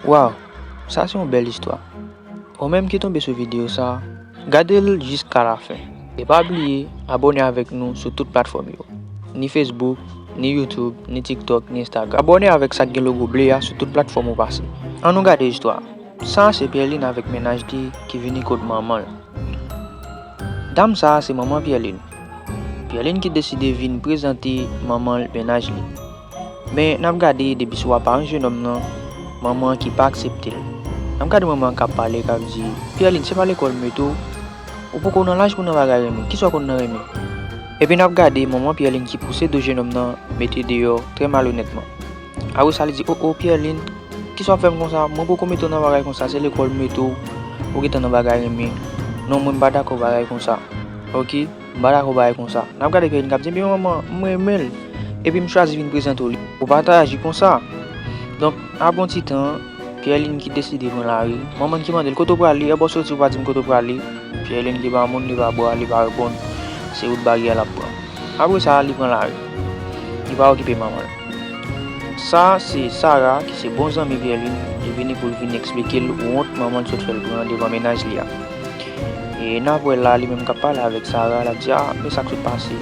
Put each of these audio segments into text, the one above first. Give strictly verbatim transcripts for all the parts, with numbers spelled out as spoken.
Waw, sa se yon bèl istwa. Ou menm ki tonbe sou videyo sa, gade l jiska lafen. E pa bliye abòne avèk nou sou tout platfòm yo. Ni Facebook, ni YouTube, ni TikTok, ni Instagram. Abòne avèk sa k gen logo ble a sou tout platfòm ou pase. Ann nou gade istwa. Sa se Pierline avèk mennaj li ki vini kot manman l. Dam sa a se manman Pierline. Pierline ki deside vin prezante manman l mennaj li. Men n ap gade depi sou aparans jennonm nan, manman an ki pa aksepte l. N ap gade manman an k ap pale, k ap di, Pierline, se pa lekòl m mete w, ou poko nan laj pou nan bagay renmen, kisa w konn nan renmen? Epi n ap gade manman Pierline ki pouse do jennonm nan mete deyò trè malonètman. Apre sa, li di, o, o, Pierline, kisa w ap fè m konsa? Mwen poko mete w nan bagay konsa, se lekòl m mete w, ou gentan nan bagay renmen. Non, mwen m pa dakò bagay konsa. Oke, m pa dakò bagay konsa. N ap gade Pierline k ap di, ebyen manman, m renmen l. Epi m chwazi vin prezante w li. Ou pa ta aji konsa. Donk, apre yon ti tan, Pierline ki deside pran lari. Manman l ki mande l, kote w prale? Èbò soti, ou pa di m kote w prale. Pierline ki pa moun, li pa bwa, li pa reponn. Se wout baryè l ap pran. Apre sa, li pran lari. Li pa okipe manman l. Sa se Sarah, ki se bon zanmi Pierline, li vini pou l vin eksplike l wont manman l sot fè l pran devan mennaj li a. E n ap wè la, li menm k ap pale avèk Sarah, l ap di, a, men sa k sot pase.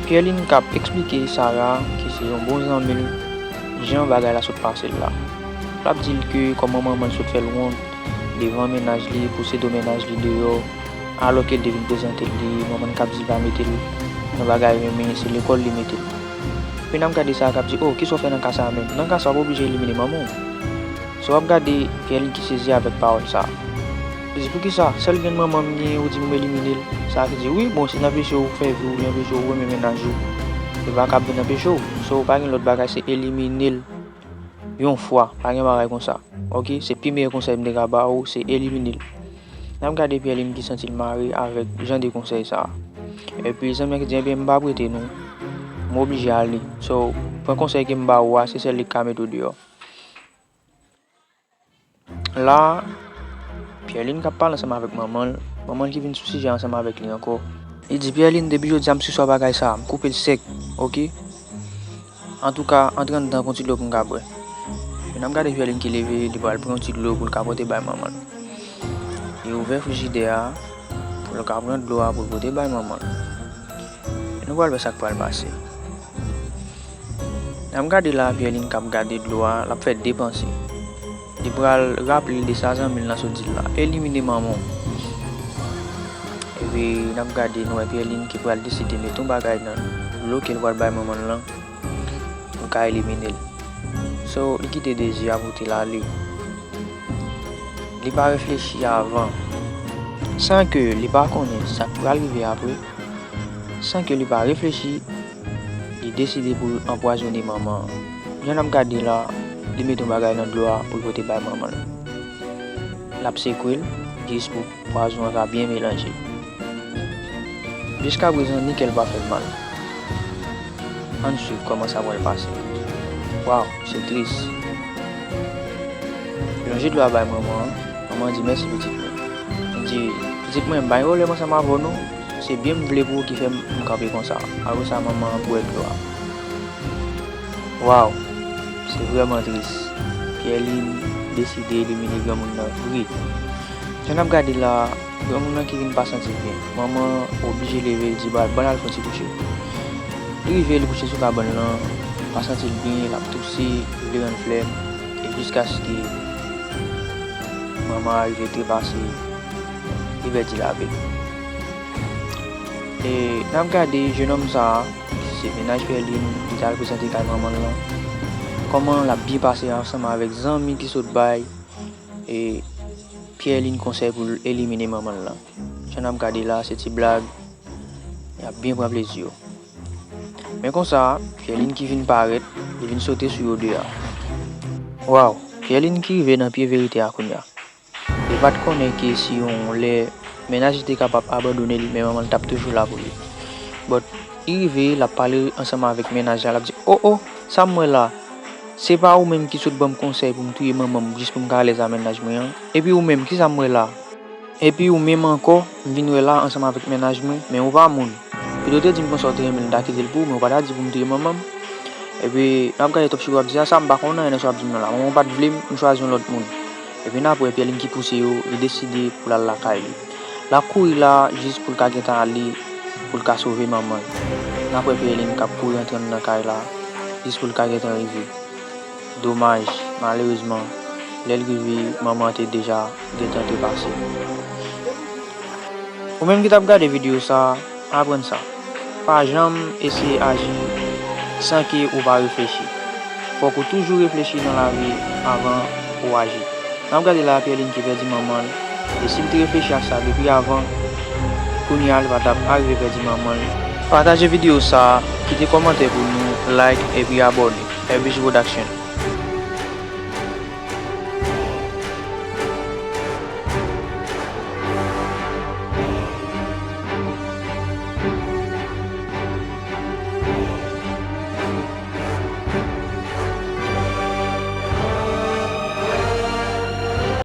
Pierline k ap eksplike Sarah, ki se yon bon zanmi l, jan bagay la sot pase l la. L ap di l ke kòman manman l sot fè l wont devan mennaj li, pouse do mennaj li deyò, alò ke l te vin prezante l li, manman l k ap di l pa mete l nan bagay renmen, se lekòl li mete l. Epi n ap gade Sarah k ap di, o, kisa w fè nan ka sa a menm? Nan ka sa a, w pa oblije elimine manman w. So, w ap gade Pierline ki sezi avèk pawòl sa a. Li di, poukisa? Sèl grenn manman m genyen, ou di m elimine l. Sa ki di, wi, bon, si l anpeche w fè vi w, li anpeche w renmen mennaj ou, li pa kab vin anpeche w. So, pa gen lòt bagay, se elimine l yon fwa. Pa gen bagay konsa. Oke? Se pi meyè konsèy m te ka ba ou, se elimine l. N ap gade Pierline ki santi l mare avèk jan de konsèy sa a. Epi, zanmi an ki di, ebyen, m pa prete non. M oblije ale. So, pran konsèy ke m ba ou a, se sèl li k ka mete w deyò. La, Pierline k ap pale ansanm avèk manman l, manman l ki vin sou sijè ansanm avèk li ankò. Li di, Pierline, depi jodi a m sispann bagay sa a, m koupe l sèk, oke? Antouka, antre anndan, pran ti dlo pou m ka bwè. N ap gade Pierline ki leve, li pral pran yon ti dlo pou l ka pote bay manman l. Li ouvè frijidè a, pou l ka pran dlo a pou l pote bay manman l. Nou pral wè sa k pral pase. N ap gade la, Pierline k ap gade dlo a, l ap fè de panse. Li pral raple l de sa zanmi l lan sot di l la. Elimine manman w. Epi, n ap gade, nou wè Pierline ki pral deside mete yon bagay nan dlo ke l pral bay manman l lan pou l ka elimine l. So, li kite dezi a pote l ale. Li pa reflechi avan. San ke li pa konnen sa k pral rive apre, san ke li pa reflechi, li deside pou l anpwazonnen manman an. Jan n ap gade la, li mete yon bagay nan dlo a pou l pote bay manman l. L ap sekwe l jis pou pwazon an ka byen melanje. Jiskaprezan, ni kè l pa fè l mal. Ann swiv kòman sa pral pase. Waw, se tris. Li lonje dlo a bay manman an. Manman an di, mèsi pitit mwen. Li di, pitit mwen, m pa gen pwoblèm ansanm avè w non. Se byen m vle pou ou ki fè m kanpe konsa. Apre sa, manman an bwè dlo a. Waw, se vrèman tris. Pierline deside elimine granmoun nan vre. Jan n ap gade la, granmoun nan ki vin pa santi l byen. Manman an oblije leve, l di, ba, ban l al fè yon ti kouche. Li rive, li kouche sou kabann lan, pa santi l byen, l ap touse, li vle rann flèm, e jiskaske manman an rive trepase, li pèdi lavi l. E n ap gade jennonm sa a, se mennaj Pierline, li t al prezante kay manman l lan. Kòman l ap byen pase ansanm avèk zanmi ki sot bay, e, Pierline konsèy pou l elimine manman l lan. Jan n ap gade la, se ti blag, y ap byen pran plezi yo. Men konsa, Pierline ki vin parèt, li vin sote sou yo de a. Waw, Pierline ki rive nan pye verite a kounye a. Li pa t konnen ke si yon lè mennaj li te kapab abandone li, men manman l t ap toujou la pou li. But, li rive, l ap pale ansanm avèk mennaj la, l ap di, o, o, sa m wè la? Se pa ou menm ki sot ban m konsèy pou m touye manman m jis pou m ka alèz a mennaj mwen an? Epi ou menm, kisa m wè la? Epi ou menm ankò, m vin wè la ansanm avèk mennaj mwen, men ou pa moun. Pito w te di m konsa w te renmen l, m ta kite l pou ou, men ou pa ta di pou m touye manman m. Epi, n ap gade Top Secret ap di, "A sa, m pa konnen anyen nan sa w ap di m nan la. Manman w pa t vle m, m chwazi yon lòt moun." Epi, n ap wè Pierline ki pouse yo, li deside pou l al lakay li. L ap kouri la, jis pou l ka gentan ale, pou l ka sove manman l. N ap wè Pierline k ap kouri antre nan kay la, jis pou l ka gentan rive. Domaj, malerezman, lè l rive, manman an te deja gentan trepase. Ou menm ki t ap gade videyo sa a, aprann sa. Pa janm eseye aji san ke ou pa reflechi. Fòk ou toujou reflechi nan lavi avan ou aji. N ap gade la Pierline ki pèdi manman l, e si l te reflechi ak sa depi avan, kounye a li pa t ap arive pèdi manman l. Pataje videyo sa a, kite kòmantè pou nou, like epi abòne. F B G Production.